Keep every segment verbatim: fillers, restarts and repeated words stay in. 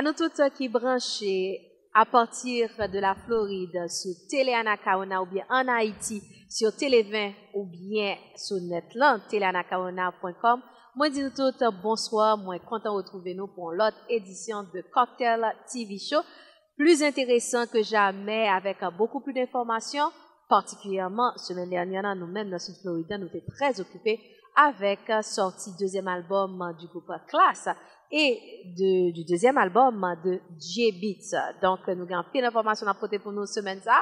A nou tout ki branche à partir de la Floride sur Télé Anacaona oubyen an Ayiti sur Télé ven oubyen sou nèt lan, télé anacaona pwen kòm. Mwen di nou tout bonswa, mwen kontan retwouve nou pou yon lòt edisyon de Cocktail T V Show. Plus intéressant que jamais, avec beaucoup plus d'informations. Patikilyèman, semèn dènyè a, nou menm nan Sid Florid la, nou te trè okipe avèk sòti dezyèm albòm du groupe Klass et de, du deuxième album de J-Beatz. Donk, nou gen anpil enfòmasyon n ap pote pou nou semèn sa.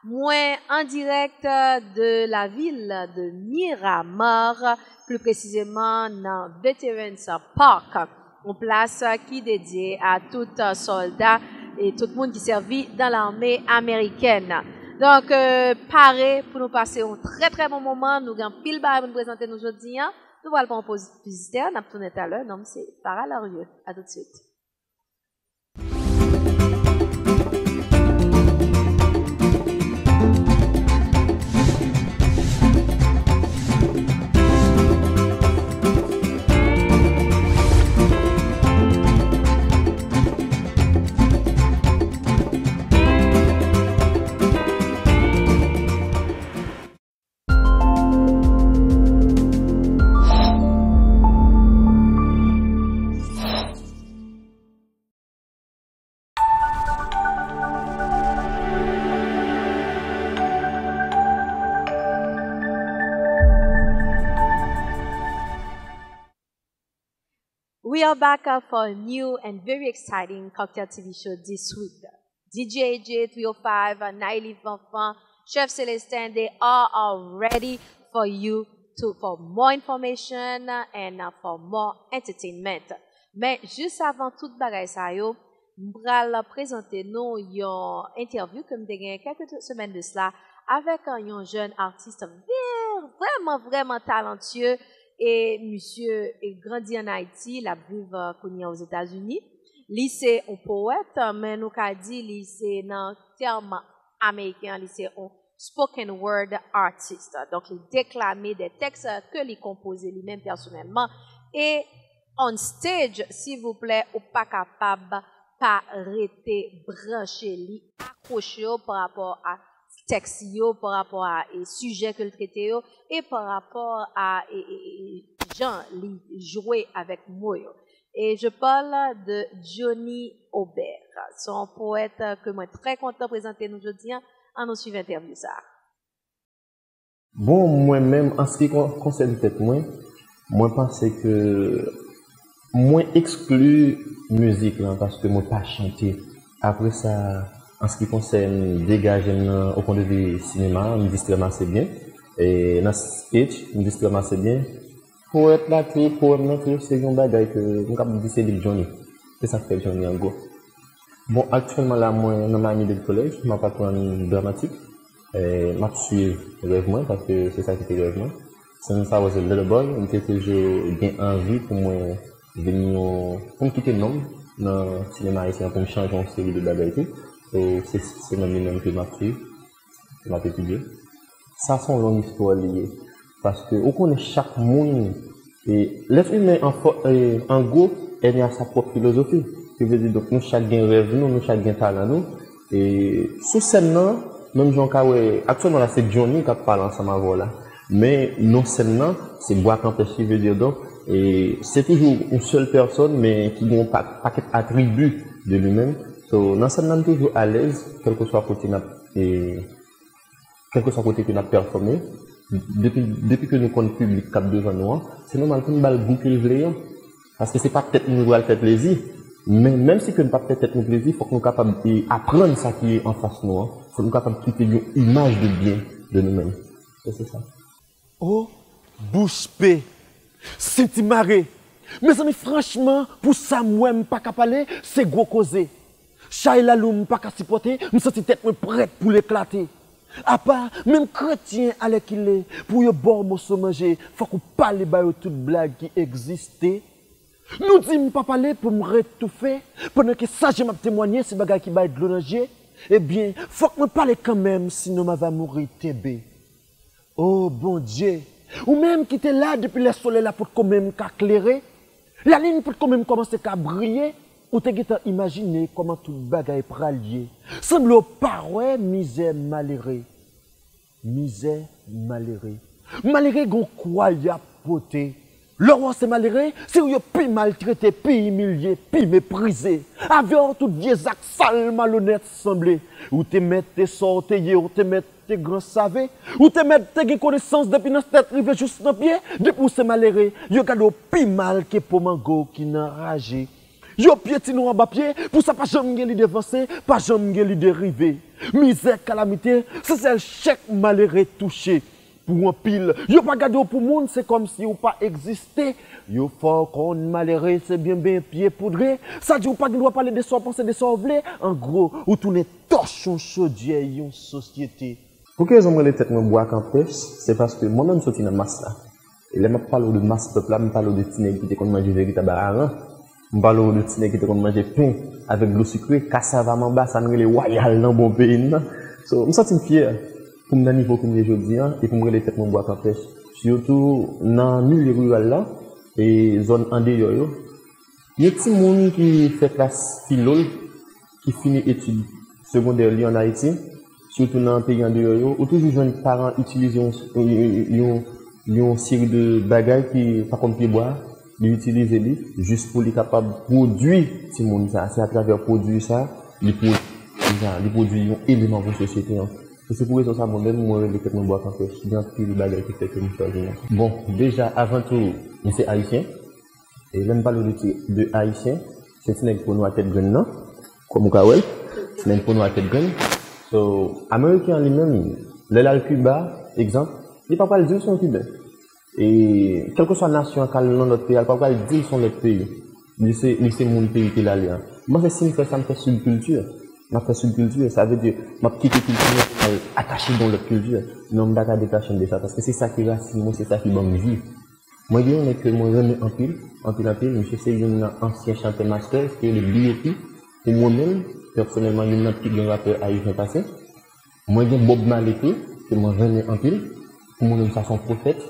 Mwen an dirèk de la ville de Miramar, plus précisément nan Veterans Park, yon plas ki dedye a tout sòlda e tout moun ki sèvi dan lame amerikèn. Donk, euh, pare pou nou pase yon trè, trè bon moman. Nou gen anpil bagay pou nou prezante nou jodi a. Nou pral pran yon poz piblisitè, n ap tounen talè. Non m se Farah Larieux. A tout de suite. We are back, uh, for a new and very exciting Cocktail T V show this week. D J A J three oh five, uh, Naïli Fanfan, Chef Célestin, they are all ready for you to, for more information, uh, and, uh, for more entertainment. Men, jis avan tout bagay sa yo, m pral prezante nou yon entèvyou ke m te genyen kèlke semèn de sila avèk, uh, yon jèn atis vè-, vrèman, vrèman talantye. E misye, e, grandi ann Ayiti, l ap viv, uh, kounye a Ozetazini. Li se yon powèt, men nou ka di li se nan tèm ameriken an, li se yon spoken word artist. Donk, li deklame de tèks ke li konpoze li menm pèsonèlman. E on stage, silvouplè, ou pa kapab pa rete branche li, akwoche w pa rapò a tèks yo, pa rapò a, e, sijè ke l trete yo, e pa rapò a, e, e, e, jan li jwe avèk mo yo. Et je parle de Johnny Aubert. Se yon powèt ke mwen trè kontan prezante nou jodi a. Ann nou swiv entèvyou sa a. Bon, mwen menm, an se ki kon-, konsène tèt mwen, mwen panse ke mwen ekskli mizik lan paske mwen pa chante. Apre sa, an se ki konsène degaje m nan, o pwen de vi sinema, m distrè m ase byen. E nan sketch, m distrè m ase byen. Powèt la tou, powèm nan tou, se yon bagay ke m kab di se li k Johnny. Se sa k fè Johnny an gwo. Bon, aktyèlman la, mwen nan Miami-Dade College, m ap aprann dramatik. E, m ap swiv rèv mwen, paske se sa ki te rèv mwen. Since I was a little boy, m te toujou gen anvi pou mwen vin yon, pou m kite non m nan sinema ayisyen an, pou m chanje yon seri de bagay tou. So, se, se menm li menm ke m ap swiv. M ap etidye. Sa se yon long istwa li ye. Paske ou konnen chak moun, e, lèt imen an fò-, e, an gwo, ènn a sa pwòp filozofi. Ki vle di, donk, nou chak gen rèv nou, nou chak gen talan nou. E sou sèn nan, menm jan w ka wè, aktyèlman la, se Johnny k ap pale ansanm avè w la. Men non sèn nan, se Bwa Kanpèch ki vle di, donk, e se toujou yon sèl pèsòn, men ki gen yon pa-, pakèt atribi de li menm. So, nan sèn nan, m toujou alèz, kèlkeswa kote n ap, e, kèlkeswa kote ke n ap pèfòme, depi, depi ke nou konn piblik k ap devan nou an, se nòmal pou n ba l gou ke l vle an. Paske se pa tèt nou nou pral fè plezi. Men, menm si ke n p ap fè tèt nou plezi, fòk nou kapab, e, aprann sa ki anfas nou an. Fòk nou kapab kite yon imaj de byen de nou menm. Se, se sa. O, bouch pe, senti mare. Mezanmi, franchman, pou sa m wè m pa ka pale, se gwo koze. Chay lalou m pa ka sipòte, m santi tèt mwen prèt pou l eklate. Apa, menm kretyen alèkile, pou yo ba w moso manje, fòk ou pale ba yo tout blag ki egziste. Nou di m pa pale pou m ret toufe, pandan ke sa je m ap temwanye se bagay ki bay dlo nan je. Ebyen, fòk mwen pale kanmenm, sinon m ava mouri tenbe. O Bondye, ou menm ki te la depi lè solèy la potko menm ka klere, lalin potko menm kòmanse ka briye, Ou te gentan imajine kòman tout bagay pral ye. Sanble w pa wè mizè malere. Mizè malere. Malere gon kwa y ap pote. Lè w wè w se malere, se ou yo pi maltrete, pi imilye, pi meprize. Avè w tout vye zak sal malonèt sanble. Ou te mèt te sa w te ye, ou te mèt te gran save. Ou te mèt te gen konesans depi nan tèt rive jous nan pye. Depi w se malere, yo gade w pi mal ke po mango ki nan raje. Yo pyetine w anba pye, pou sa pa janm gen lide vanse, pa janm gen lide rive. Mizè, kalamite, se sèl chèk malere touche. Pou anpil, yo pa gade w pou moun, se kòmsi w pa egziste. Yo fè w konn malere se byen byen pye poudre. Sa di w pa gen dwa pale de sa w panse, de sa w vle. An gwo, ou tounen tòch yon chodyè, yon sosyete. Pou ki rezon m rele tèt mwen Bwa Kanpèch? Se paske mwen menm m soti nan mas la. E lè m ap pale w de mas pèp la, m pale w de ti nèg ki te konn manje veritab a aran. M pale w de ti nèg ki te konn manje pen avèk dlo sikre, kasava manba, sa n rele wayal nan bon peyi n nan. So, m santi m fyè pou m nan nivo ke m ye jodi a e pou m rele tèt mwen Bwa Kanpèch. Sitou nan milye riral la e zòn andeyò yo. Yon timoun ki fè klas filo l, ki fini etid segondè li ann Ayiti, sitou nan peyi andeyò yo, ou toujou jwenn paran itilize yon, yon, yon, yon seri de bagay ki pa kòm pyebwa, li itilize li jis pou li kapab pwodui timoun sa. Se atravè pwodui sa, li pwodui sa, li pwodui yon eleman pou sosyete an. E se pou rezon sa, mwen menm, mwen rele tèt mwen Bwa Kanpèch. Gen anpil bagay ki fè ke m chwazi non. Bon, deja, avan tou, m se ayisyen. E lè m pale w de ti, de ayisyen, se ti nèg po nwa tèt grenn nan, kòm ou ka wè l, ti nèg po nwa tèt grenn. So, ameriken an li menm, lè l al Kiba, egzanp, li pa pral di l se yon kiben. E kèlkeswa nasyon an k al nan lòt peyi a, li pa pral di l se yon lòt peyi. Li se, li se moun peyi ke l ale a. M panse si m fè sa, m fè sibkilti. M ap fè sibkilti, sa vle di, m ap kite kilti mwen pou m al atache gen yon lòt kilti. Non, m pa ka detache m de sa, paske se sa ki rasin mwen, se sa ki ban m vi. Mwen gen yon nèg ke mwen renmen anpil, anpil, anpil. Misye se youn nan ansyen chantè Masters, ki rele B O P. Pou mwen menm, pèsonèlman, youn nan pi gran rapè ayisyen pase. Mwen gen Bob Marley tou, ke mwen renmen anpil. Pou mwen menm, sa se yon pwofèt.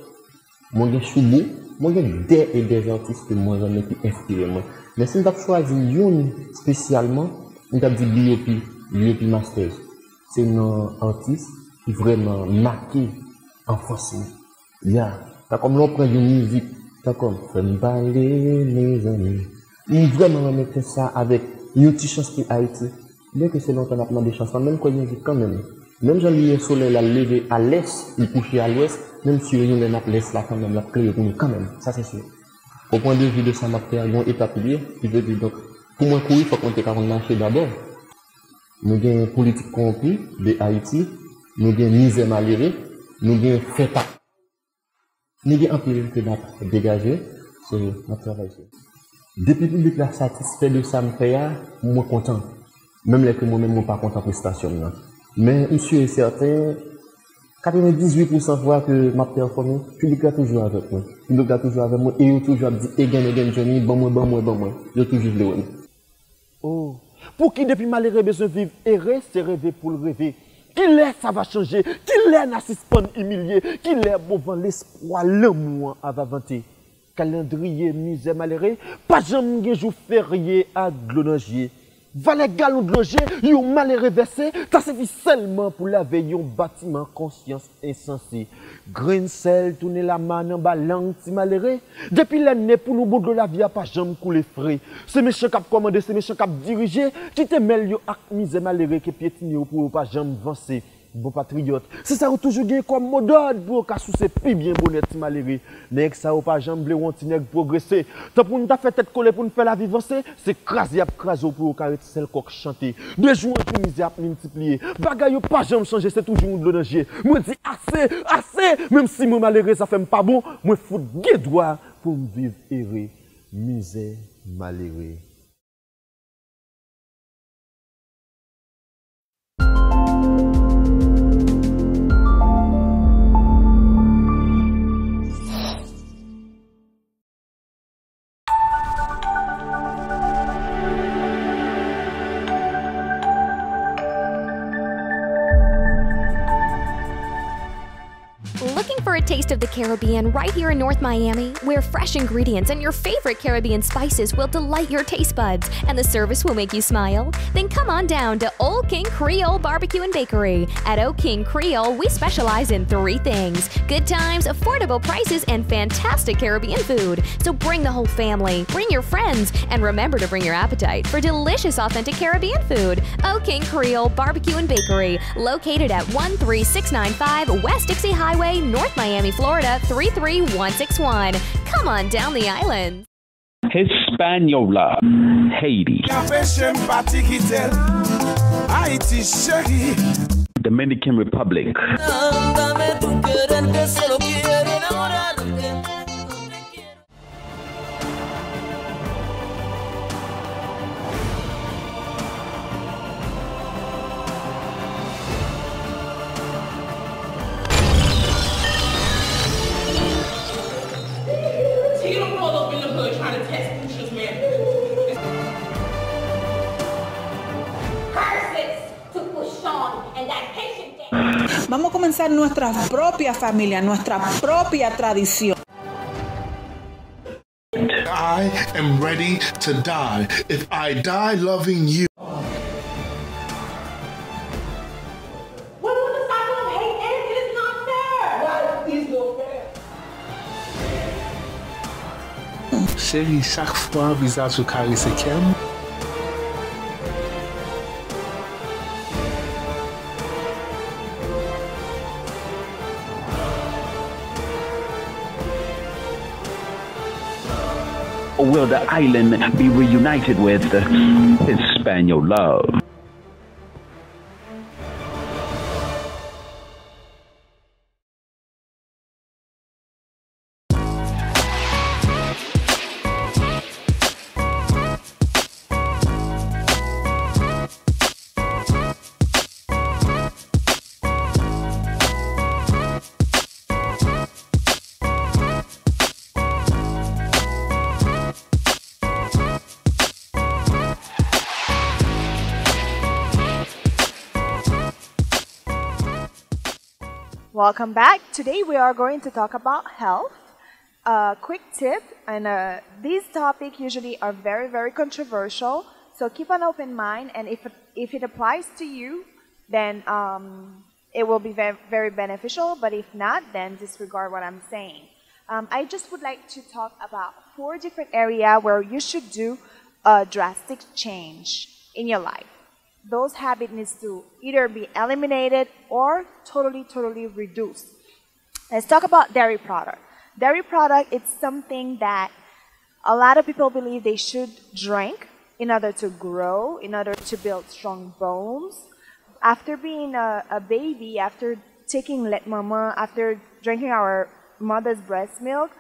Mwen gen Shoubou, mwen gen dè e dè atis ke mwen renmen ki enspire mwen. Men si m t ap chwazi youn espesyalman, m t ap di B O P, B O P Masters. Se youn nan atis ki vrèman make anfans mwen. Ya, tankou lè w pran yon mizik, tankou Fè m pale, mezanmi. M vrèman renmen fè sa avèk yon ti chans pou Ayiti. Byenke se lontan n ap mande chans lan, men m kwè gen vi kanmenm. Menm jan limyè solèy la leve a lès, li kouche a lwès, men m si yon lè n ap lès la kanmenm, l ap klere pou nou kanmenm. Sa se si. Au point de vue de sa m ap fè a, yon etap li ye, ki vle di, donk, pou mwen kouri, fòk mwen te ka konn mache dabò. Nou gen politik kowonpi de Ayiti, nou gen mizè malere, nou gen fè pa. Nou gen anpil ke n ap degaje, so, n ap travay sou. Depi piblik la satisfè de sa m fè a, mwen kontan. Menm lè ke mwen menm mwen pa kontan prestasyon m nan. Men m si e sèten, katrevendizuit pousan fwa ke m ap pèfòme, piblik la toujou avèk mwen. Piblik la toujou avèk mwen e yo toujou ap di, "Again, again, Johnny, ban mwen, ban mwen, ban mwen." Yo toujou vle wè m. Oh, pouki depi malere bezwen viv ere, se reve pou l reve? Kilè sa va chanje? Kilè n a sispann imilye? Kilè bon van lespwa lanmou an ava vante? Kalandriye mizè malere, pa janm gen jou ferye ak dlo nan je. Valè galon dlo je yon malere vèse ta sifi sèlman pou lave yon batiman konsyans ensanse. Grenn sèl tounen lama nan balang ti malere. Depi lè n ne pou nou bon dlo lavi a pa janm koule fre. Se mechan k ap kòmande, se mechan k ap dirije, ki temèl yo ak mizè malere ke pyetine yo pou yo pa janm vanse. Bon patriyòt, se sa yo toujou gen kòm modòd pou yo ka souse pi byen bonè ti malere. Nèg sa yo pa janm vle wè yon ti nèg pwogrese. Tanpri n ta fè tèt kole pou n fè lavi vanse, se kraze y ap kraze w pou yo ka ret sèl kòk chante. De jou an jou mizè ap miltipliye. Bagay yo pa janm chanje, se toujou yon dlo nan je. Mwen di ase, ase! Menm si mwen malere, zafè m pa bon, mwen fout gen dwa pou m viv ere. Mizè, malere. Looking Looking for a taste of the Caribbean right here in North Miami, where fresh ingredients and your favorite Caribbean spices will delight your taste buds and the service will make you smile? Then come on down to Old King Creole Barbecue and Bakery. At Old King Creole, we specialize in three things: good times, affordable prices, and fantastic Caribbean food. So bring the whole family, bring your friends, and remember to bring your appetite for delicious, authentic Caribbean food. Old King Creole Barbecue and Bakery, located at one three six nine five West Dixie Highway, North Miami, Florida three three one six one. Come on down the island. Hispaniola, Haiti. Ka peche m pa ti kite l. Ayiti cheri. Dominican Republic. Vamos a comenzar nuestra propia familia, nuestra propia tradición. I am ready to die. If I die loving you. When will the cycle of hate end? It is not fair. Life is no fair. Cheri, chak fwa vizaj ou karese kè m. Will the island be reunited with Hispaniola? Welcome back. Today we are going to talk about health. A quick tip, and uh, these topics usually are very, very controversial. So keep an open mind, and if if it applies to you, then um, it will be very, very beneficial. But if not, then disregard what I'm saying. Um, I just would like to talk about four different areas where you should do a drastic change in your life. Those habits needs to either be eliminated or totally, totally reduced. Let's talk about dairy product. Dairy product is something that a lot of people believe they should drink in order to grow, in order to build strong bones. After being a, a baby, after taking lait maman, after drinking our mother's breast milk,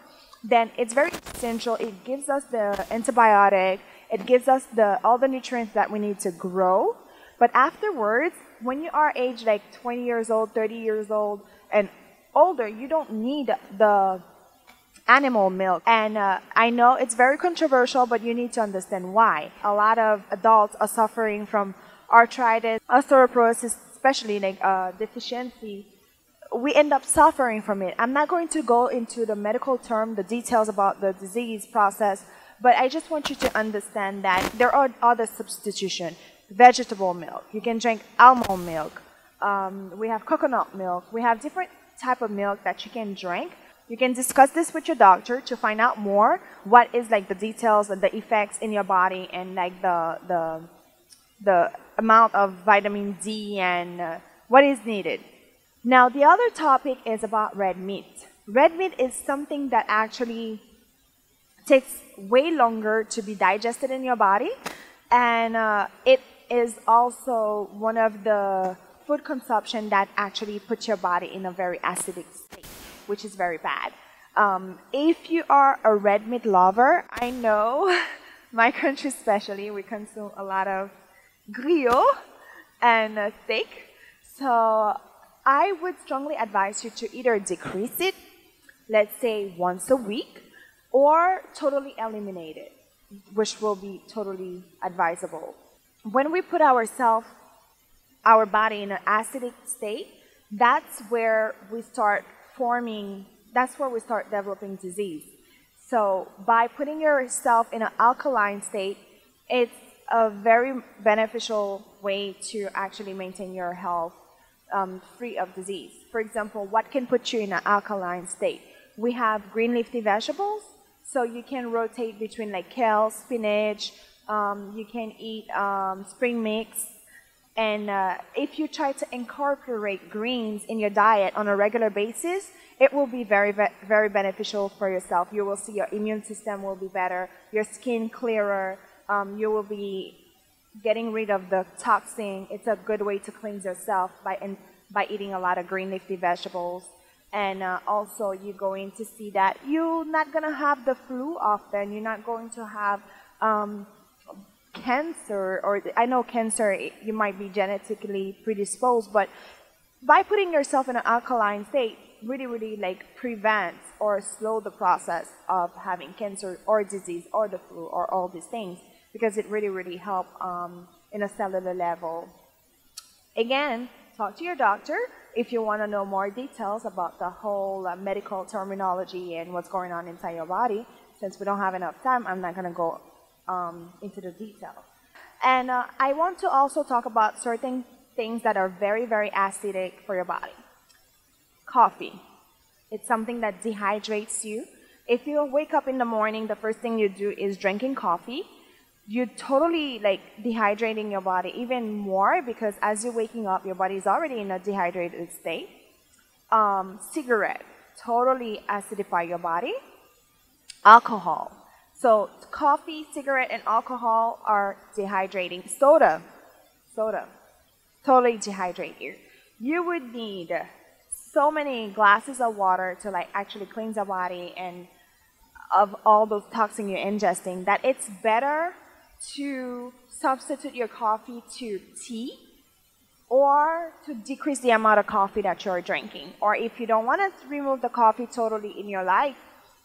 then it's very essential. It gives us the antibiotic, it gives us the all the nutrients that we need to grow. But afterwards, when you are age like twenty years old, thirty years old, and older, you don't need the animal milk. And uh, I know it's very controversial, but you need to understand why. A lot of adults are suffering from arthritis, osteoporosis, especially like uh, deficiency. We end up suffering from it. I'm not going to go into the medical term, the details about the disease process, but I just want you to understand that there are other substitution. Vegetable milk. You can drink almond milk. Um, we have coconut milk. We have different type of milk that you can drink. You can discuss this with your doctor to find out more what is like the details and the effects in your body and like the the the amount of vitamin D and uh, what is needed. Now, the other topic is about red meat. Red meat is something that actually takes way longer to be digested in your body, and uh, it is also one of the food consumption that actually puts your body in a very acidic state, which is very bad. Um, if you are a red meat lover, I know my country especially, we consume a lot of griot and uh, steak. So I would strongly advise you to either decrease it, let's say once a week, or totally eliminate it, which will be totally advisable. When we put ourselves, our body in an acidic state, that's where we start forming, that's where we start developing disease. So by putting yourself in an alkaline state, it's a very beneficial way to actually maintain your health, um, free of disease. For example, what can put you in an alkaline state? We have green leafy vegetables, so you can rotate between, like, kale, spinach, um, you can eat, um, spring mix, and uh, if you try to incorporate greens in your diet on a regular basis, it will be very, ve- very beneficial for yourself. You will see your immune system will be better, your skin clearer, um, you will be getting rid of the toxin. It's a good way to cleanse yourself by, in, by eating a lot of green leafy vegetables. And uh, also, you're going to see that you're not going to have the flu often. You're not going to have um, cancer, or I know cancer, you might be genetically predisposed, but by putting yourself in an alkaline state, really, really, like, prevents or slow the process of having cancer or disease or the flu or all these things, because it really, really help um, in a cellular level. Again, talk to your doctor if you want to know more details about the whole uh, medical terminology and what's going on inside your body. Since we don't have enough time, I'm not going to go um, into the detail. And uh, I want to also talk about certain things that are very, very acidic for your body. Coffee. It's something that dehydrates you. If you wake up in the morning, the first thing you do is drinking coffee. You're totally, like, dehydrating your body even more, because as you're waking up, your body is already in a dehydrated state. Um, cigarette, totally acidify your body. Alcohol. So coffee, cigarette, and alcohol are dehydrating. Soda, soda, totally dehydrate you. You would need so many glasses of water to, like, actually cleanse your body and of all those toxins you're ingesting, that it's better to substitute your coffee to tea or to decrease the amount of coffee that you're drinking. Or if you don't want to remove the coffee totally in your life,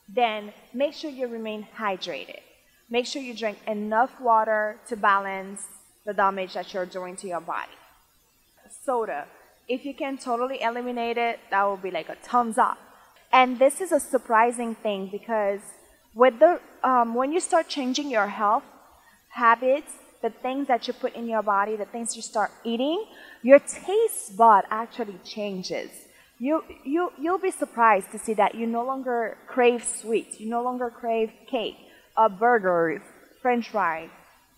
then make sure you remain hydrated. Make sure you drink enough water to balance the damage that you're doing to your body. Soda, if you can totally eliminate it, that would be like a thumbs up. And this is a surprising thing because with the um, when you start changing your health habits, the things that you put in your body, the things you start eating, your taste bud actually changes. You you you'll be surprised to see that you no longer crave sweets, you no longer crave cake, uh, burgers, French fries.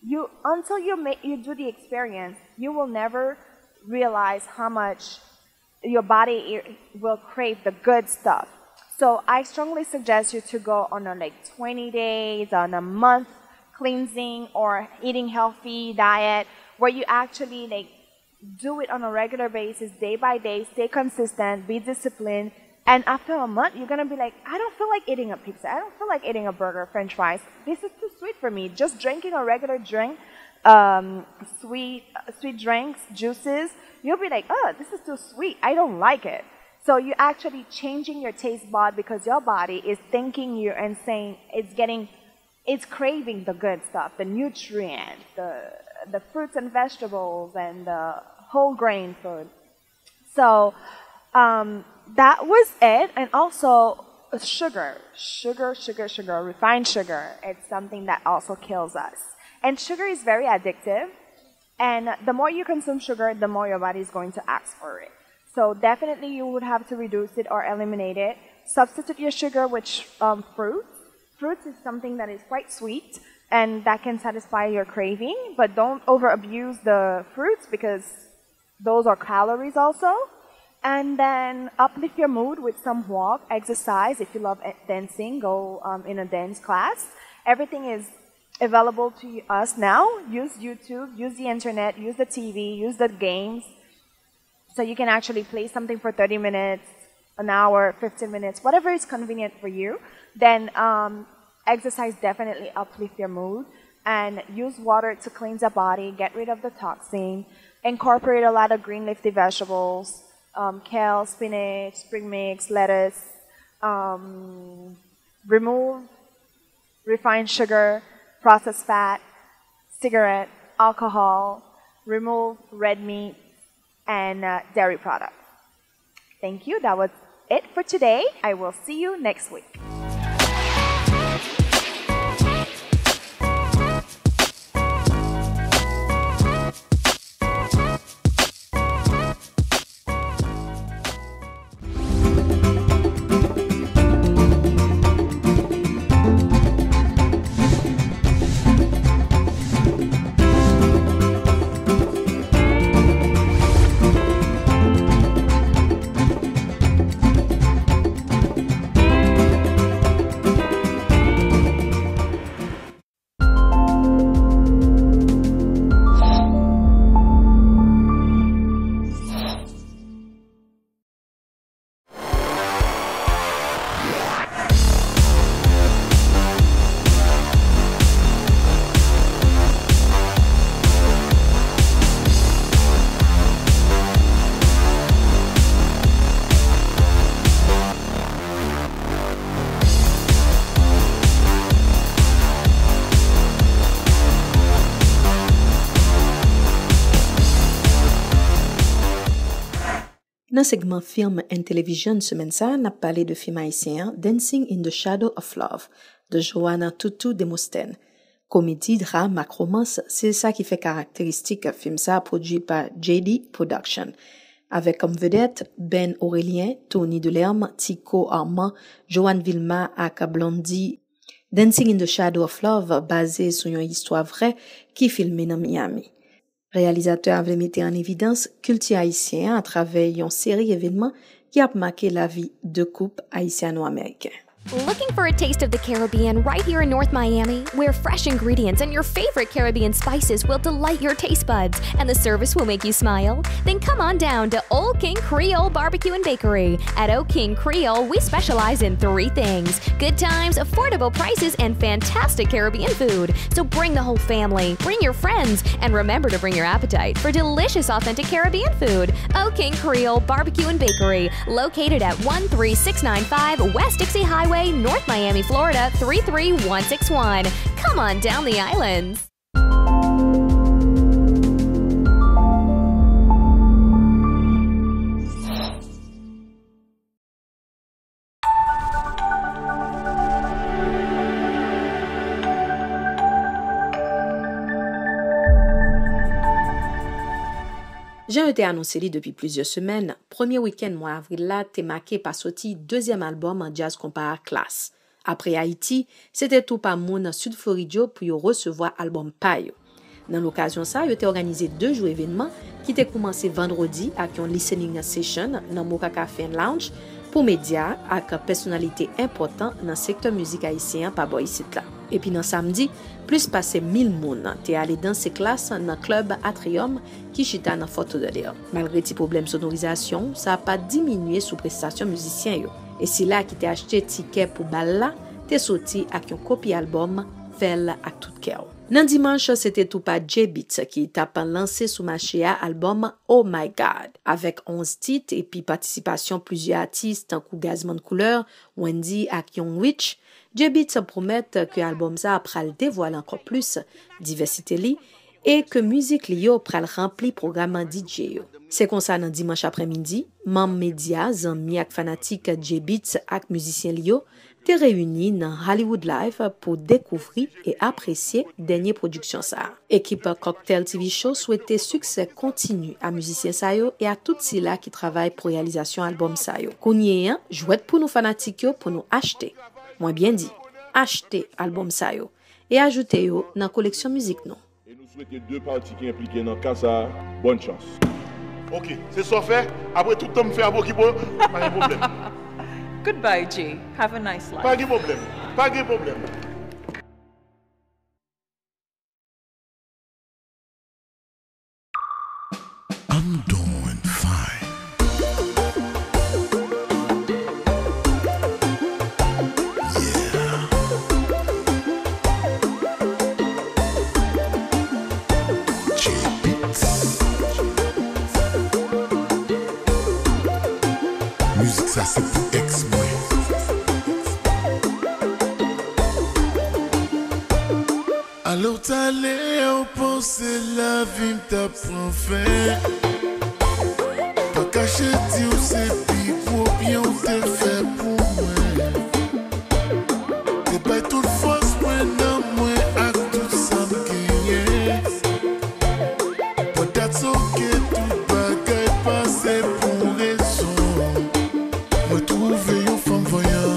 You until you make you do the experience, you will never realize how much your body will crave the good stuff. So I strongly suggest you to go on a, like, twenty days, on a month cleansing or eating healthy diet where you actually, like, do it on a regular basis, day by day, stay consistent, be disciplined, and after a month, you're gonna be like, I don't feel like eating a pizza. I don't feel like eating a burger, French fries. This is too sweet for me. Just drinking a regular drink, um, sweet, sweet drinks, juices, you'll be like, oh, this is too sweet. I don't like it. So you're actually changing your taste bud because your body is thanking you and saying it's getting, it's craving the good stuff, the nutrient, the the fruits and vegetables, and the whole grain food. So um, that was it. And also, sugar, sugar, sugar, sugar, refined sugar. It's something that also kills us. And sugar is very addictive. And the more you consume sugar, the more your body is going to ask for it. So definitely you would have to reduce it or eliminate it. Substitute your sugar with um, fruits. Fruits is something that is quite sweet and that can satisfy your craving, but don't over abuse the fruits because those are calories also. And then uplift your mood with some walk, exercise. If you love e- dancing, go um, in a dance class. Everything is available to us now. Use YouTube, use the internet, use the T V, use the games. So you can actually play something for thirty minutes, an hour, fifteen minutes, whatever is convenient for you. Then um, exercise definitely uplift your mood. And use water to cleanse your body, get rid of the toxin. Incorporate a lot of green leafy vegetables, um, kale, spinach, spring mix, lettuce. Um, remove refined sugar, processed fat, cigarette, alcohol. Remove red meat and uh, dairy products. Thank you. That was it for today. I will see you next week. Nan segman Film and Television semèn sa a, n ap pale de fim ayisyen an, Dancing in the Shadow of Love, de Joanna Tutu Demosthène. Komedi, dram ak romans, se sa ki fè karakteristik fim sa a, pwodui pa J D Production. Avèk kòm vedèt Ben Orélien, Tony Delerme, Tico Armand, Joanne Vilma ak Blondie. Dancing in the Shadow of Love baze sou yon istwa vrè ki filme nan Miami. Reyalizatè a vle mete an evidans kilti ayisyen an atravè yon seri evènman ki ap make lavi de koup ayisyano-ameriken. Looking for a taste of the Caribbean right here in North Miami, where fresh ingredients and your favorite Caribbean spices will delight your taste buds and the service will make you smile? Then come on down to Old King Creole Barbecue and Bakery. At Old King Creole, we specialize in three things: good times, affordable prices, and fantastic Caribbean food. So bring the whole family, bring your friends, and remember to bring your appetite for delicious, authentic Caribbean food. Old King Creole Barbecue and Bakery, located at one three six nine five West Dixie Highway, North Miami, Florida, three three one six one. Come on down the islands. Jan yo te anonse li depi plizyè semèn, premye wikenn mwa avril la te make pa soti dezyèm albòm djaz konpa a, Klass. Apre Ayiti, se te tou pa moun Sid Florid yo pou yo resevwa albòm pa yo. Nan lokazyon sa, yo te òganize de jou evènman ki te koumanse vandredi ak yon listening session nan Moka Cafe and Lounge pou medya ak pèsonalite enpòtan nan sektè mizik ayisyen an pa bò isit la. Epi nan samdi, plis pase mil moun te ale danse Klass nan klèb Atrium ki chita nan Fort Lauderdale. Malgre ti pwoblèm sonorizasyon, sa pa diminye sou prestasyon mizisyen yo. E sila ki te achte tikè pou bal la te soti ak yon kopi albòm Fè l ak tout kè w. Nan dimanch, se te tou pa J-Beatz ki t ap lanse sou mache a albòm Oh My God. Avèk onz tit epi patisipasyon plizyè atis tankou Gazman Couleur, Wendyy ak Young Witch, J-Beatz pwomèt ke albòm sa a pral devwale ankò plis divèsite li e ke mizik li yo pral ranpli pwogram D J yo. Se konsa, nan dimanch aprèmidi, manm medya, zanmi ak fanatik J-Beatz ak mizisyen li yo te reyini nan Hollywood Live pou dekouvri e apresye dènye pwodiksyon sa a. Ekip Cocktail T V Show swete siksè kontini a mizisyen sa yo e a tout sila ki travay pou reyalizasyon albòm sa yo. Kounye a, jwèt pou nou fanatik yo pou nou achte, mwen byen di, achte albòm sa yo e ajoute yo nan koleksyon mizik nou. E nou swete de pati ki enplike nan ka sa a bòn chans. Ok, se sa w fè. Apre tout tan m fè ap okipe w, pa gen pwoblèm. Goodbye, Jay. Have a nice life. Pa gen pwoblèm. Pa gen pwoblèm. I'm doing fine. Yeah. J-Beatz. Mizik sa se pou ex mwen. Alè w t ale a, w panse lavi m t ap pran fen. Pa kache di w se pi gwo byen w t te fè pou mwen. Te bay tout fòs mwen nan mwen ak tout sa m genyen. But that's okay, tout bagay pase pou rezon. Mwen twouve yon fanm vanyan.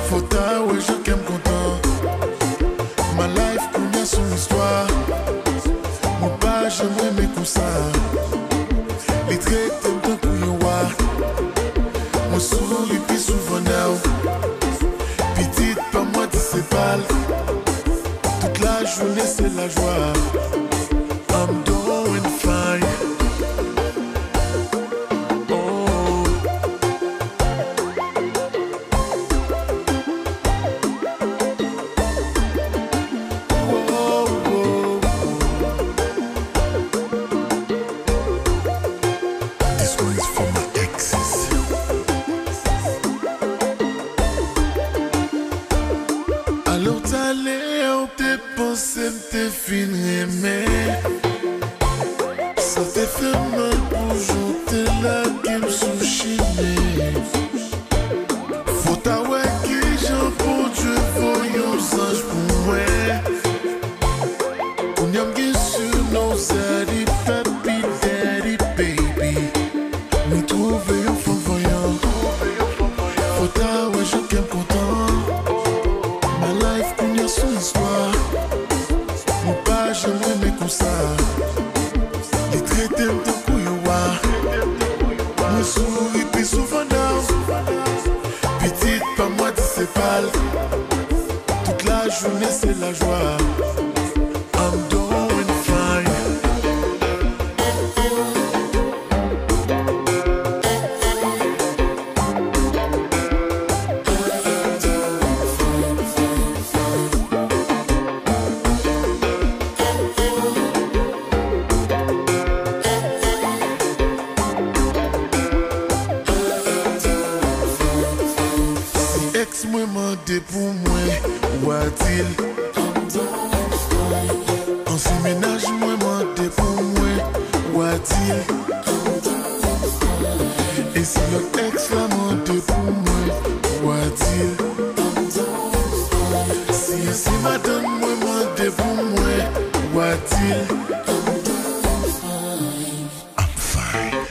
Fò ta wè jan kè m kontan. My life kounye a se yon istwa. Mwen pa janm renmen konsa. Li trete m tankou yon wa. Mwen souri pi souvan now. Pitit pa mwen di se pa l. Tout lajounen se lajwa. I'm doing fine. Oh. This one is for my exes. Alò talè ou te panse m te fin renmen. Sa te fè m mal pou jan w te lage m sou chimen. Fò ta wè kijan Bondye voye yon zanj pou mwen. Kounye a m gen surnom Zaddy, Papi Daddy, baby. Mwen twouve yon fanm vanyan. Fò ta wè jan kè m kontan. My life kounye a se yon istwa. Mwen pa janm renmen konsa. Li trete m tankou yon wa. Mwen souri pi souvan now. Pitit pa mwen di se pa l. Tout lajounen se lajwa. I'm doing fine. Si ex mwen mande pou mwen, w a di l. Ansyen mennaj mwen mande pou mwen, w a di l. E si lòt ex la mande pou mwen, w a di l. Si ansyen madanm mwen mande pou mwen, w a di l. I'm fine.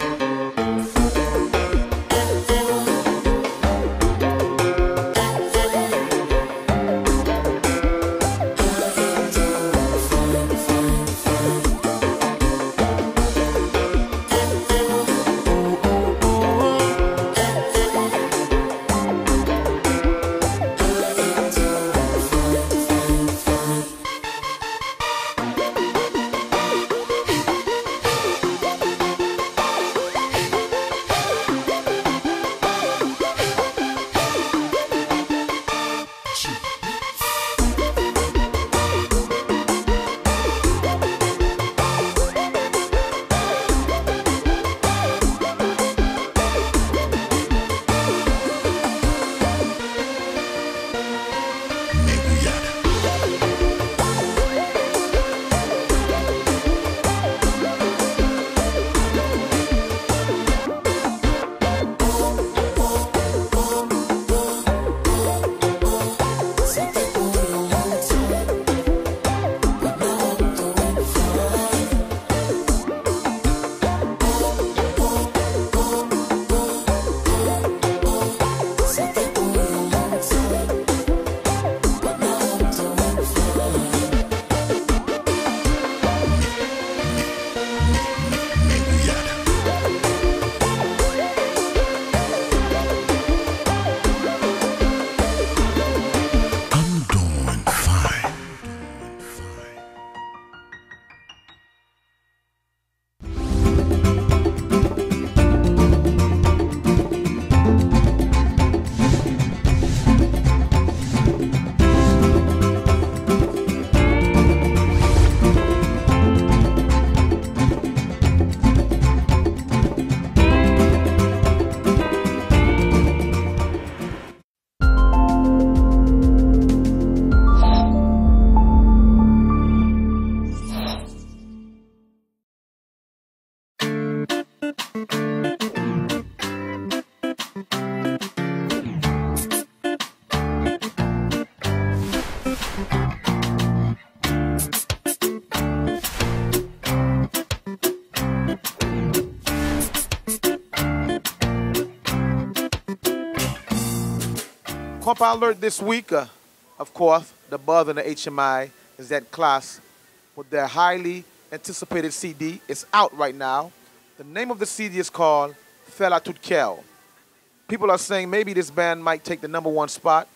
Compa alert this week. Uh, of course, the buzz in the H M I is that Klass, with their highly anticipated C D, is out right now. The name of the C D is called Fè l ak tout kè w. People are saying maybe this band might take the number one spot,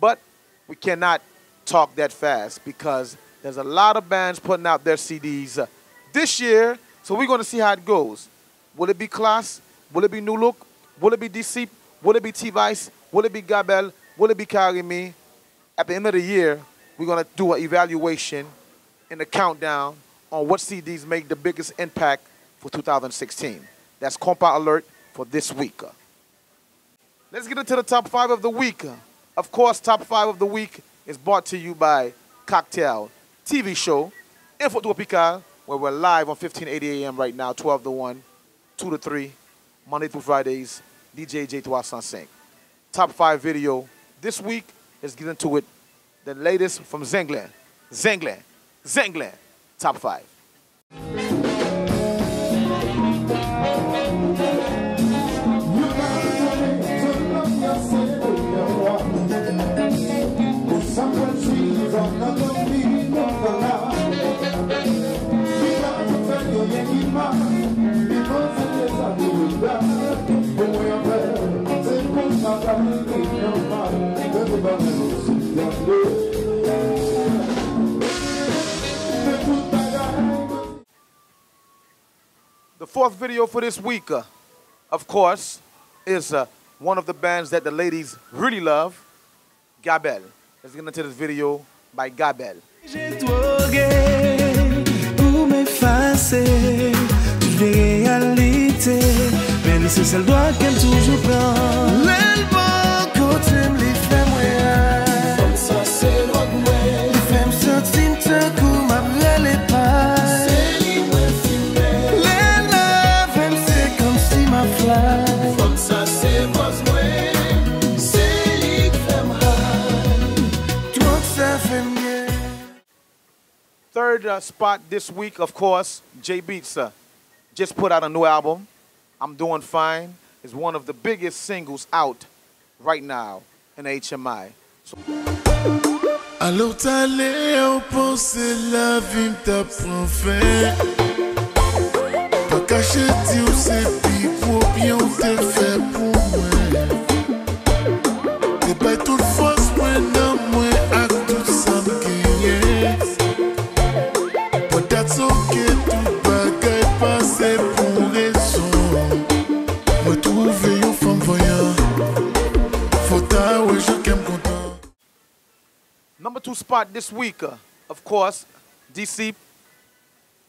but we cannot talk that fast because there's a lot of bands putting out their C Ds uh, this year, so we're going to see how it goes. Will it be Klass? Will it be Nu Look? Will it be Disip? Will it be T-Vice? Will it be Gabel? Will it be Carimi? At the end of the year, we're going to do an evaluation and a countdown on what C Ds made the biggest impact for two thousand sixteen. That's Compa Alert for this week. Let's get into the top five of the week. Of course, top five of the week is brought to you by Cocktail T V show, Info Tropical, where we're live on fifteen eighty A M right now, twelve to one, two to three, Monday through Fridays, D J J three oh five. Top five video this week, let's get into it. The latest from Zenglen. Zenglen. Zenglen. Top five. The fourth video for this week, uh, of course, is uh, one of the bands that the ladies really love, Gabel. Let's get into this video by Gabel. Je droge, ou m efase, tout vle reyalite, men li se sèl dwa ke m toujou pran. Lè l bò kote m, li fè mwen ay. Fanm sa se dwòg mwen. Li fè m santi m tankou m ap rele pay. Se li mwen fimen. Lè l lave m, se kòmsi m ap fly. Fanm sa se bòs mwen. Se li k fè m high. Twòp sa fè m byen. Third uh, spot this week, of course, J Beatz uh, just put out a new album. I'm Doing Fine. It's one of the biggest singles out right now in the H M I. So, Alò talè ou panse lavi m t ap pran fen. Pa kache di w se pi gwo byen w te fè pou mwen. Te bay tout fòs mwen nan mwen ak tout sa m genyen. But that's okay, tout bagay pase pou rezon. Mwen twouve yon fanm vanyan. Fò ta wè jan kè m kontan. Number two spot this week, uh, of course, Disip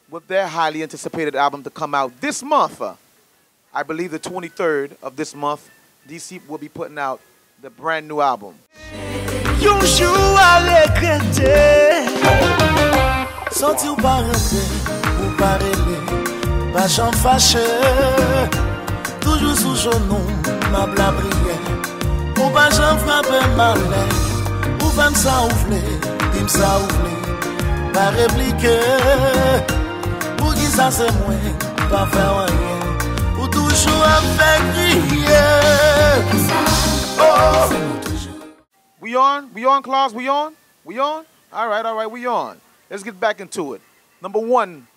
with their highly anticipated album to come out this month. Uh, I believe the twenty-third of this month, Disip will be putting out the brand new album. Yon jou w a regrete. Santi w pa rantre, ou pa rele, pa janm fache. Toujou sou jenou, m ap lapriyè. Ou pa janm frape malè. Ou fè m sa ou vle, di m sa ou vle. Pa replike. Poukisa se mwen, pa fè anyen. Ou toujou ap fè kriye. Oh. We on? We on, Klass? We on? We on? All right, all right, we on. Let's get back into it. Number one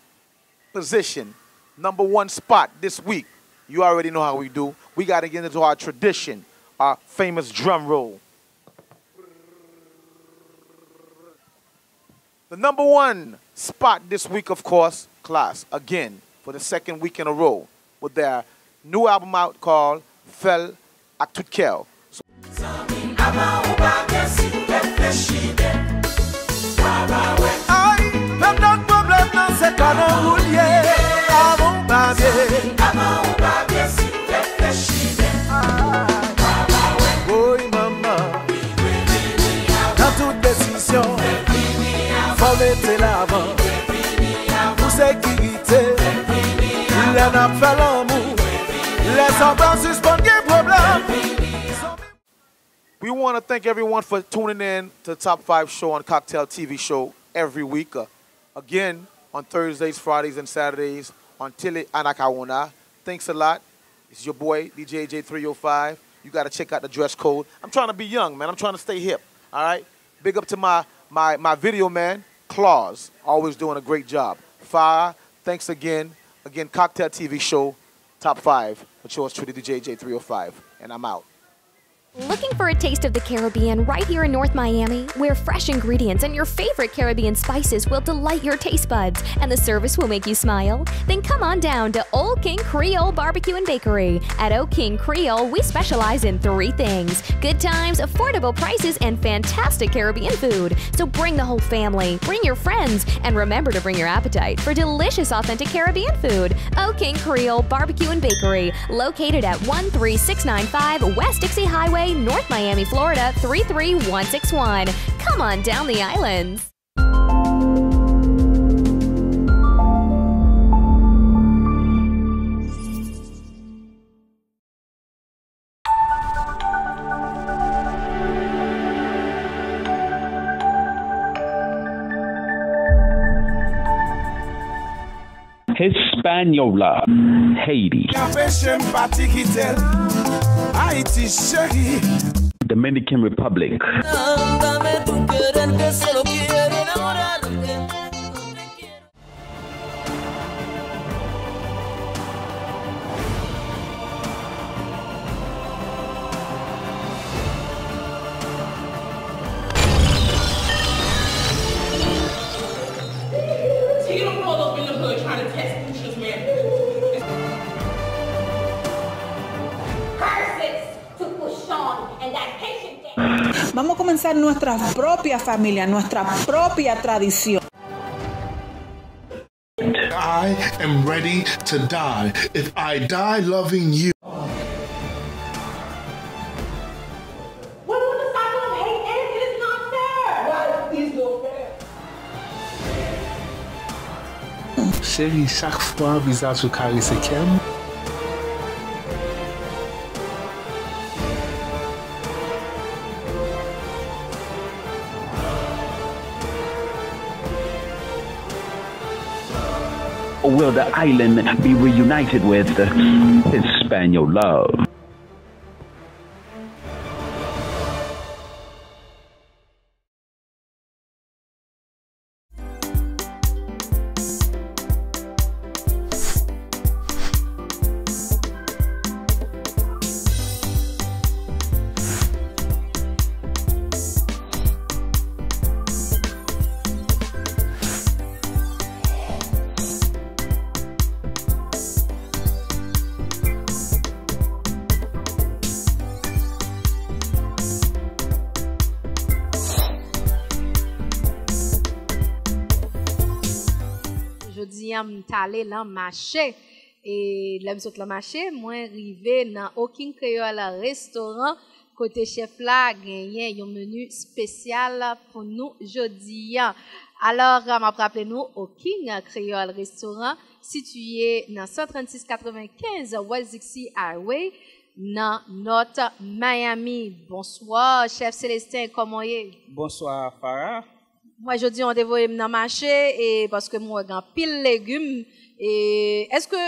position, number one spot this week. You already know how we do. We got to get into our tradition, our famous drum roll. The number one spot this week, of course, Klass, again, for the second week in a row, with their new album out called Fè l ak tout kè w. Zanmi m, avan ou pa byen, si w reflechi byen, w a pa wè. Ay, pèp nan pwoblèm nan, se kanè w ou l ye. Avan ou pa byen. Zanmi m, avan ou pa byen, si w reflechi byen, w a pa wè. Woy manman, nan tout desizyon, fò w mete l avan. Pou sekirite, lè n ap fè lanmou, lè sa w pa sispann gen pwoblèm. We want to thank everyone for tuning in to the Top five Show on Cocktail T V Show every week. Uh, again, on Thursdays, Fridays, and Saturdays on Tele Anacaona. Thanks a lot. It's your boy, D J J three oh five. You got to check out the dress code. I'm trying to be young, man. I'm trying to stay hip. All right. Big up to my my my video man, Claus, always doing a great job. Farah, thanks again. Again, Cocktail T V show, top five with yours truly, D J J three oh five, and I'm out. Looking for a taste of the Caribbean right here in North Miami, where fresh ingredients and your favorite Caribbean spices will delight your taste buds and the service will make you smile? Then come on down to Old King Creole Barbecue and Bakery. At Old King Creole, we specialize in three things: good times, affordable prices, and fantastic Caribbean food. So bring the whole family, bring your friends, and remember to bring your appetite for delicious, authentic Caribbean food. Old King Creole Barbecue and Bakery, located at one three six nine five West Dixie Highway, North Miami, Florida three three one six one. Come on down the islands. Hispaniola, Haiti, Dominican Republic, Vamos a comenzar nuestra propia familia, nuestra propia tradición. I am ready to die. If I die loving you. When will the cycle of hate end? It is not fair. Life is not fair. Cheri, chak fwa vizaj ou karese kè m. Will the island be reunited with Hispaniola? Jodi a m t ale nan mache. E lè m sot nan mache, mwen rive nan Oking Kreyòl Restoran, kote chèf la genyen yon meni espesyal pou nou jodi a. Alò, m ap raple nou, Oking Kreyòl Restoran sitiye nan san trannsis katrevenkenz West Dixie Highway, nan North Miami. Bonswa, chèf Celestin, kòman w ye? Bonswa, Farah. Mwen, jodi a, w te voye m nan mache, e paske m wè gen anpil legim. E èske,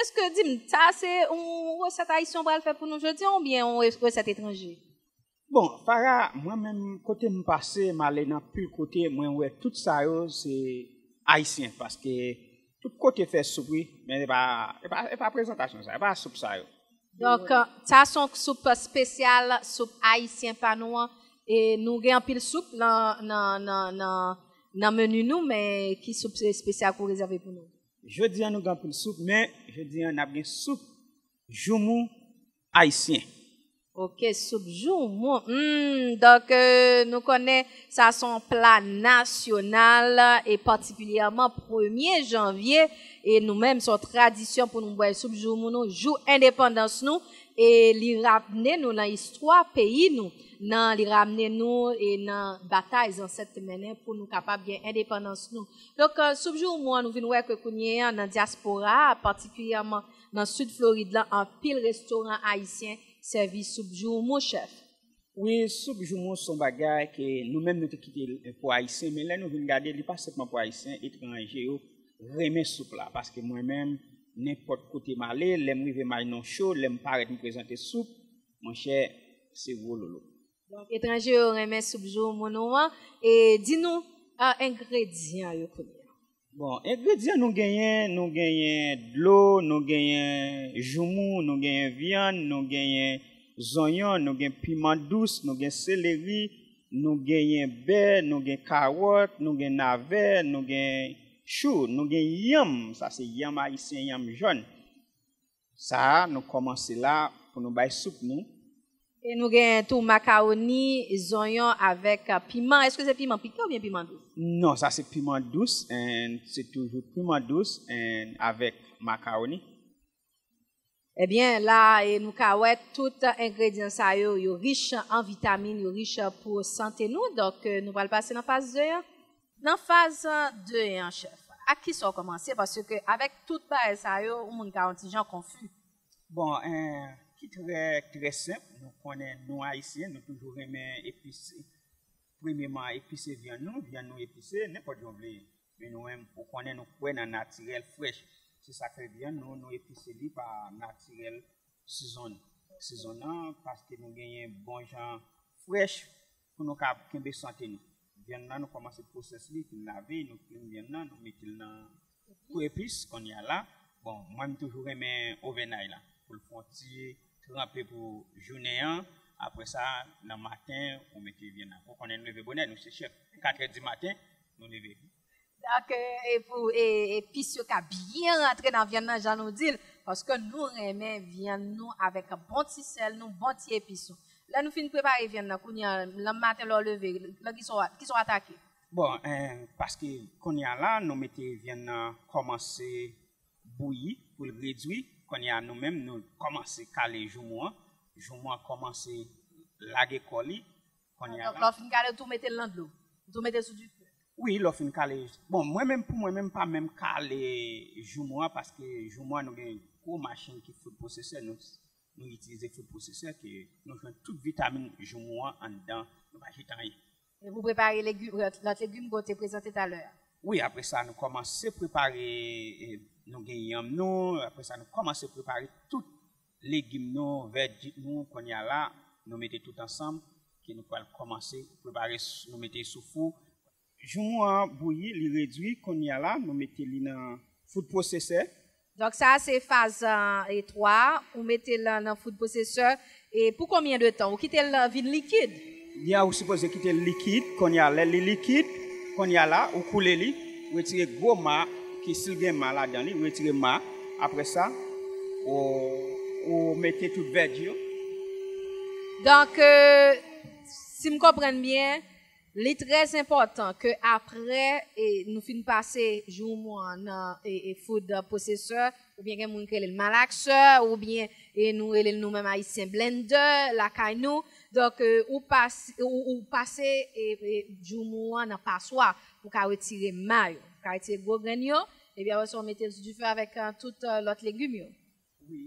èske, di m, sa se yon resèt ayisyen w pral fè pou nou jodi a, oubyen yon re-, resèt etranje? Bon, Farah, mwen menm, kote m pase, m ale nan anpil kote, mwen wè tout sa yo, se ayisyen, paske tout kote fè soup, wi, men e pa, e pa, e pa prezantasyon sa, e pa soup sa yo. Donk, sa se yon soup espesyal, soup ayisyen pa nou an. E nou gen anpil soup nan, nan, nan, nan, nan meni nou, men ki soup espesyal ke w rezève pou nou? Jodi a, nou gen anpil soup, men jodi a, n ap gen soup joumou ayisyen. Ok, soup joumou. Hmm, donk, euh, nou konnen sa se yon pla nasyonal, e patikilyèman premye janvye, e nou menm, se yon tradisyon pou nou bwè soup joumou nou, jou endepandans nou, e li ramne nou nan istwa peyi nou, nan, li ramne nou e nan batay zansèt te mennen pou nou kapab gen endepandans nou. Donk, euh, soup joumou an, nou vin wè ke kounye a, nan dyaspora a, patikilyèman nan Sid Florid la, anpil restoran ayisyen sèvi soup joumou, chèf. Wi, soup joumou se yon bagay ke nou menm nou te kite l pou ayisyen, men lè nou vin gade, li pa senpman pou ayisyen, etranje yo renmen soup la, paske mwen menm, nenpòt kote m ale, lè m rive m al nan yon show, lè m parèt m prezante soup, Monchè, se gwo lolo. Donk, etranje yo renmen soup joumou nou an. E di nou, ah, engredyan yo kounye a. Bon, engredyan nou genyen, nou genyen dlo, nou genyen joumou, nou genyen vyann, nou genyen zonyon, nou gen piman dous, nou gen seleri, nou genyen bè, nou gen kawòt, nou gen navè, nou gen chou, nou gen yanm, sa se yanm ayisyen, yanm jòn. Sa a, nou kòmanse la pou nou bay soup nou. E nou gen tou makawoni, zonyon avèk, ah, piman. Èske se piman pike oubyen piman dous? Non, sa se piman dous, and se toujou piman dous, and avèk makawoni. Ebyen, la, e nou ka wè tout engredyan sa yo, yo rich an vitamin, yo rich pou sante nou. Donk, e, nou pral pase nan faz de an. Nan faz de an, chèf, ak kisa w kòmanse? Paske avèk tout bagay sa yo, yon moun ka yon ti jan konfi. Bon, en, ki trè, trè senp, nou konnen nou Ayisyen, nou toujou renmen epise. Premyeman, epise vyann nou, vyann nou epise, nenpòt jan w vle. Men nou menm, ou konnen nou kwè nan natirèl frèch. Se sa k fè vyann nou, nou epise li pa natirèl season. Season nan, paske nou genyen bon jan frèch pou nou ka kenbe sante nou. Vyann nan, nou kòmanse pwosès li, fin lave, nou klenn vyann nan, nou mete l nan kou epis, kounye a la. Bon, mwen, m toujou renmen ovènay la, pou l fè yon ti tranpe pou jounen an. Apre sa, nan maten, ou mete vyann nan. Ou konnen nou leve bonè, nou se chèf. Katrè di maten, nou leve. Donk, e, e pou, e, epis yo ka byen rantre nan vyann nan, jan nou di l, paske nou renmen vyann nou avèk bon ti sèl nou, bon ti epis nou. Lè nou fin prepare vyann nan, kounye a, nan maten lè w leve, nan kisa w, kisa w atake? Bon, en, paske kounye a la, nou mete vyann nan kòmanse bouyi, pou l redwi. Kounye a, nou menm, nou kòmanse kale joumou an. Joumou an kòmanse lage kò li. Kounye a la. Donk, lè w fin kale, ou tou mete l nan dlo. Ou tou mete l sou dife. Wi, lè w fin kale. Bon, mwen menm, pou mwen menm, m pa menm kale joumou an, paske joumou an, nou gen gwo machin ki food processor, nou, nou itilize food processor, ke nou jwenn tout vitamin joumou an anndan, nou pa jete anyen. E pou prepare legi-, lòt, lòt legim ke w te prezante talè a? Wi, apre sa, nou kòmanse prepare, e, nou gen yanm nou, apre sa, nou kòmanse prepare tout legim nou, vèdi nou, kounye a la, nou mete tout ansanm, ke nou pral kòmanse prepare, s-, nou mete sou fou. Joumou an bouyi, li redwi, kounye a la, nou mete li nan food processor. Donk, sa a se faz, e, twa a, ou mete l nan food processor, e pou konbyen de tan? Ou kite l vin likid? Ya, ou sipoze kite l likid, kounye a, lè li likid, kounye a la, ou koule li, ou retire gwo ma, ki si l gen ma ladan li, ou retire ma, apre sa, ou, ou mete tout vèdi yo. Donk, e, si m konprann byen, li trè enpòtan ke apre, e, nou fin pase joumou an nan, e, e, food processor, oubyen gen moun ki rele l malaksè, oubyen, e, nou rele l nou menm Ayisyen blender, lakay nou. Donk, e, ou pas-, ou, ou pase, e, e, joumou an nan paswa pou ka retire ma yo, pou ka retire gwo grenn yo, epi apre sa, ou mete l sou dife avèk, e, tout, e, lòt legim yo. Wi.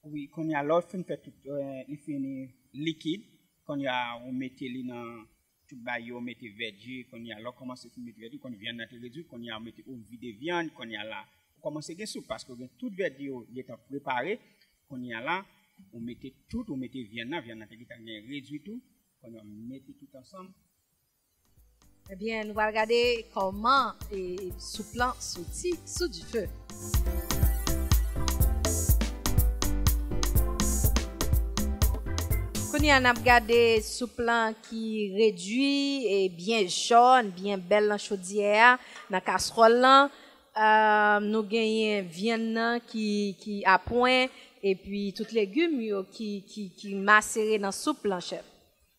Wi, kounye a, lè w fin fè tout, e, li fini likid, kounye a, ou mete li nan tout bagay yo, ou mete vèdi, kounye a, lè w kòmanse fin mete vèdi, kounye a, vyann nan te redwi, kounye a, ou mete, ou vide vyann, kounye a la, ou kòmanse gen soup, paske ou gen tout vèdi yo gentan prepare, kounye a la, ou mete tout, ou mete vyann nan, vyann nan te gentan gen redwi tou, kounye a, ou mete tout ansanm. Ebyen, nou pral gade kòman, e, soup lan soti sou dife. Kounye a, n ap gade soup lan ki redwi e byen jòn, byen bèl nan chodyè a, nan kaswòl lan. E, nou genyen vyann nan ki, ki a pwen, epi tout legim yo ki, ki, ki masere nan soup lan, chèf.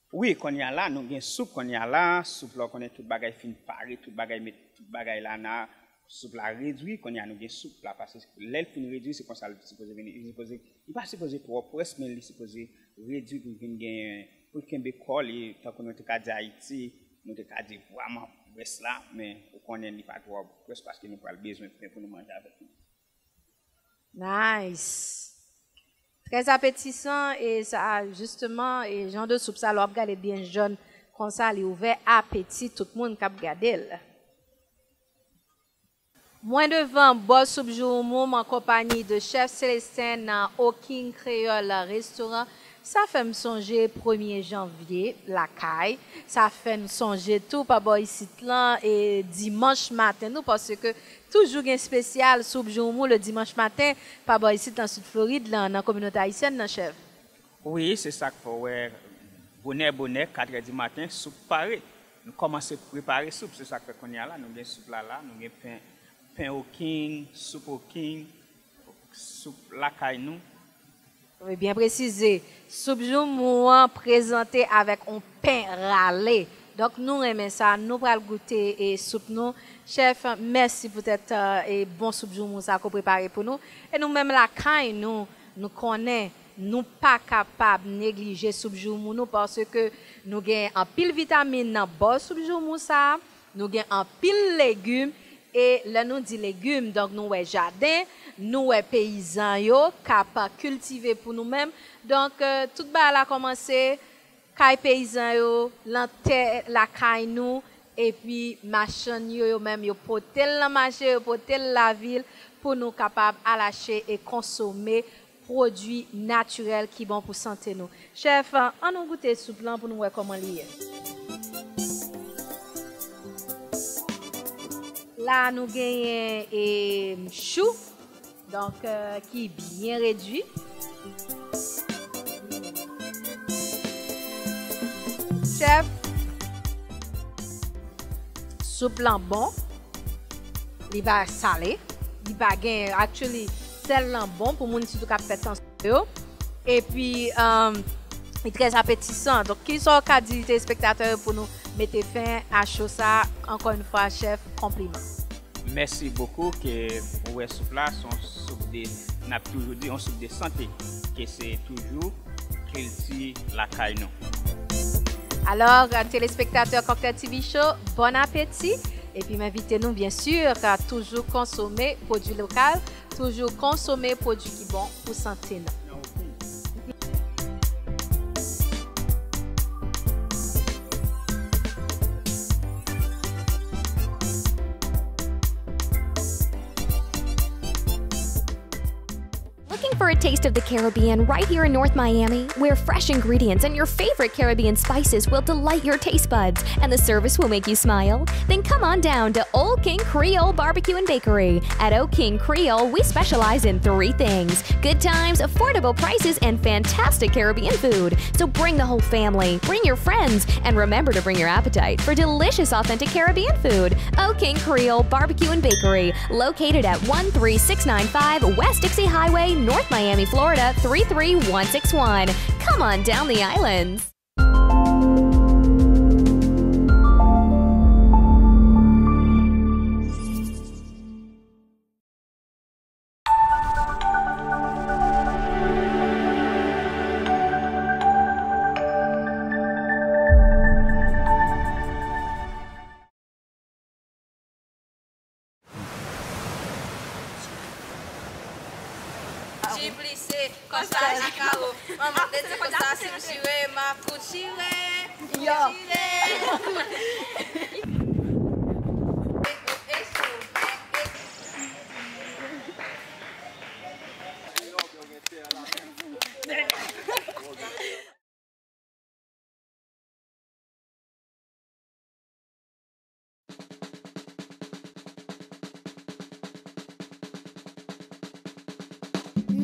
Wi, kounye a la, nou gen soup kounye a la. Soup la, ou konnen tout bagay fin pare, tout bagay met, tout bagay la nan soup la redwi. Kounye a, nou gen soup la, paske lè l fin redwi, se konsa l sipoze vini. Li sipoze, li pa sipoze twò pwès, men li sipoze redwi pou l vin gen, pou l kenbe kò li, tankou nou te ka di Ayiti, nou te ka di vrèman pwès la, men ou konnen li pa twò pwès paske nou pral bezwen pen pou nou manje avèk li. Nice. Trè apetisan, e sa, jisteman, e jan de soup sa, lè w ap gade byen jòn konsa, li ouvè apeti tout moun k ap gade l. Mwen devan bò soup joumou m an konpanyi de chèf Célestin nan Au King Creole Restaurant. Sa fè m sonje premye janvye lakay. Sa fè n sonje tou pa bò isit lan e dimanch maten nou, paske toujou gen espesyal soup joumou le dimanch maten pa bò isit lan Sid Florid lan, nan kominote ayisyèn nan, chèf. Wi, se sa k fè w wè bonè, bonè, katrè di maten, soup pare. Nou kòmanse prepare soup, se sa k fè kounye a la, nou gen soup la la, nou gen pen, pen au king, soup au king, soup lakay nou. Wi, byen presize, soup joumou an prezante avèk on pen rale. Donk, nou renmen sa, nou pral goute e soup nou. Chèf, mèsi poutèt, e, bon soup joumou sa ke w prepare pou nou. E nou menm lakay nou, nou konnen nou pa kapab neglije soup joumou nou, paske nou gen anpil vitamin nan bò soup joumou sa a, nou gen anpil legim, e lè nou di legim, donk nou wè jaden, nou wè peyizan yo k ap kiltive pou nou menm. Donk, e, tout bagay la kòmanse kay peyizan yo, lan tè lakay nou, epi machann yo, yo menm, yo pote l nan mache, yo pote l lavil pou nou kapab al achte e konsome pwodui natirèl ki bon pou sante nou. Chèf, ann nou goute soup lan pou nou wè kòman li ye. La, nou genyen, e, chou, donk, e, ki byen redui. Chèf, soup lan bon, li pa sale, li pa gen, actually, sèl lan bon pou moun sitou k ap fè tansyon yo. Epi, um, li trè apetisan. Donk, kisa w ka di telespektatè yo pou nou mete fen a cho sa a? Ankò yon fwa, chèf, konpliman. Mèsi bokou, ke ou wè soup la, se yon soup de, n ap toujou di, yon soup de sante, ke se toujou kilti lakay nou. Alò, telespektatè Kòktèl T V Show, bon apeti! Epi m envite nou, byen si, a toujou konsome pwodui lokal, toujou konsome pwodui ki bon pou sante nou. Looking for a taste of the Caribbean right here in North Miami, where fresh ingredients and your favorite Caribbean spices will delight your taste buds and the service will make you smile? Then come on down to Old King Creole Barbecue and Bakery. At Old King Creole, we specialize in three things: good times, affordable prices, and fantastic Caribbean food. So bring the whole family, bring your friends, and remember to bring your appetite for delicious, authentic Caribbean food. Old King Creole Barbecue and Bakery, located at one three six nine five West Dixie Highway, North Miami, Florida, three three one six one. Come on down the islands. Ji plise, kòsa ji kawo. Manman te di konsa, si m chire, m ap fout chire. Yo. Chire.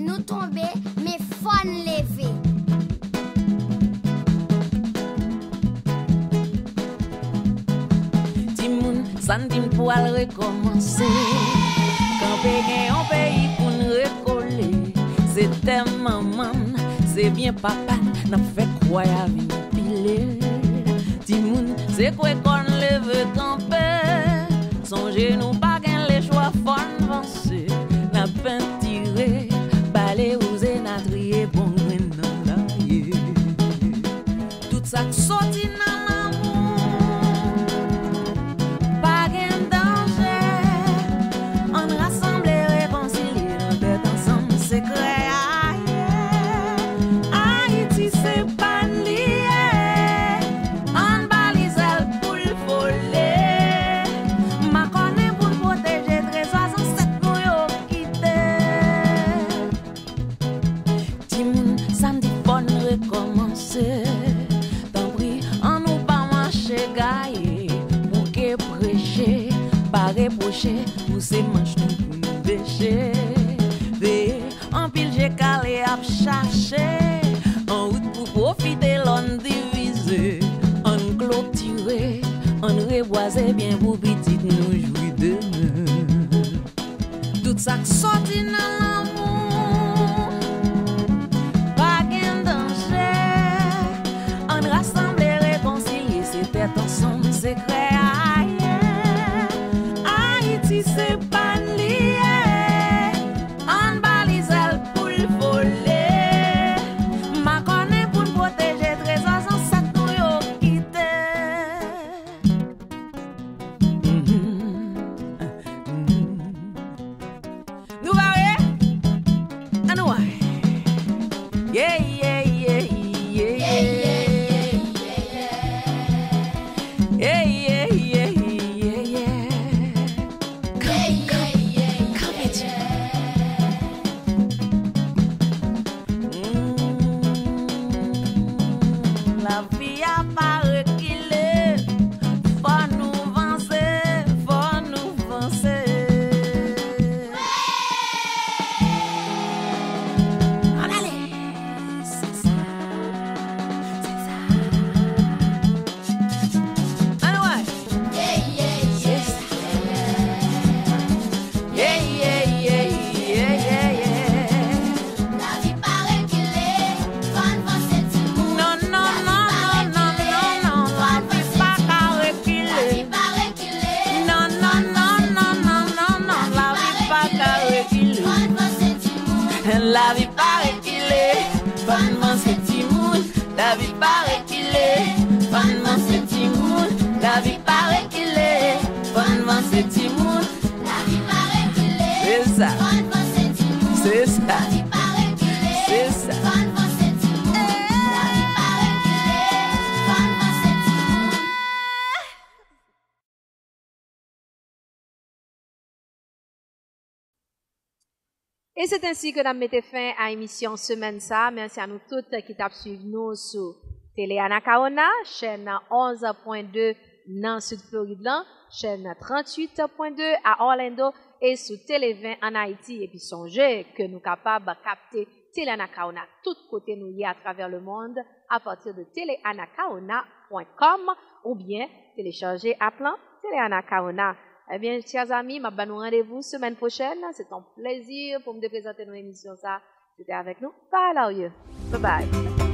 Nou tonbe, men fò n leve. Timoun, sa n di m pou al rekòmanse. Kanpe gen yon peyi pou n rekole. Se tè manman n, se byen papa n, n ap fè kway a vin pile. Timoun, sekwe kò n, leve kanpe. Sonje nou pa gen lechwa, fò n vanse. N ap pentire, bale, wouze, n a triye bon grenn nan lari. Tout sa k soti nan lanmou, pa gen danje. Ann rasanble, rekonsilye nan tèt ansanm, sekrè a ye. Ayiti se pa n li ye. Ann ba li zèl pou l vole. Makònen pou l Repwoche, pouse manch nou pou nou deche. Veye, anpil je kale ap chache. An wout pou pwofite lòn divize. Ann klotire, ann rebwaze byen pou pitit nou jwi demen. Tout sa k sòti nan lanmou, pa gen danje. Ann rasanble, rekonsilye, se tèt ansanm sekrè a ye. Ayiti se pa n li ye. Ann ba li zèl pou l vole. Makònen pou n pwoteje trezò zansèt nou yo kite. Nou pare? Ann wè. Yeah, yeah, yeah, yeah, yeah. Yeah, yeah, yeah, yeah, yeah. Kanpe, kanpe, kanpe, Dye. Mm, lavi a pa rekile. Fò nou vanse, fò nou vanse. Ann ale. Se sa. Se sa. Ann wè. Se sa. Yeah, yeah, yeah, yeah, yeah, yeah. Lavi pa rekile, fò n vanse timoun. Non, non, non, non, non, non, non, lavi pa ka rekile. Lavi pa rekile. Non, non, non, non, non, non, non, lavi pa ka rekile. Fò n vanse timoun. Lavi pa rekile, fò n vanse timoun. Lavi pa rekile, fò n vanse timoun. Lavi pa rekile, fò n vanse timoun. Lavi pa rekile, se sa, fò n vanse timoun. Se sa, lavi pa rekile, se sa, fò n vanse timoun. Lavi pa rekile, fò n vanse timoun. E se ensi ke n ap mete fen a emisyon semèn sa a. Mèsi a nou tout ki t ap swiv nou sou Tele Anacaona, chèn onz pwen de nan Sid Florid lan, chèn tranntuit pwen de a Orlando e sou Tele ven ann Ayiti. Epi sonje ke nou kapab kapte Tele Anacaona tout kote nou ye atravè lemonn apati de tele anacaona pwen com oubyen telechaje app lan Tele Anacaona. Ebyen, chè zanmi, m ap ban nou randevou semèn pwochèn. Se t on plezi pou m te prezante nou emisyon sa. Se te avèk nou, Paola Oye. Bye bye.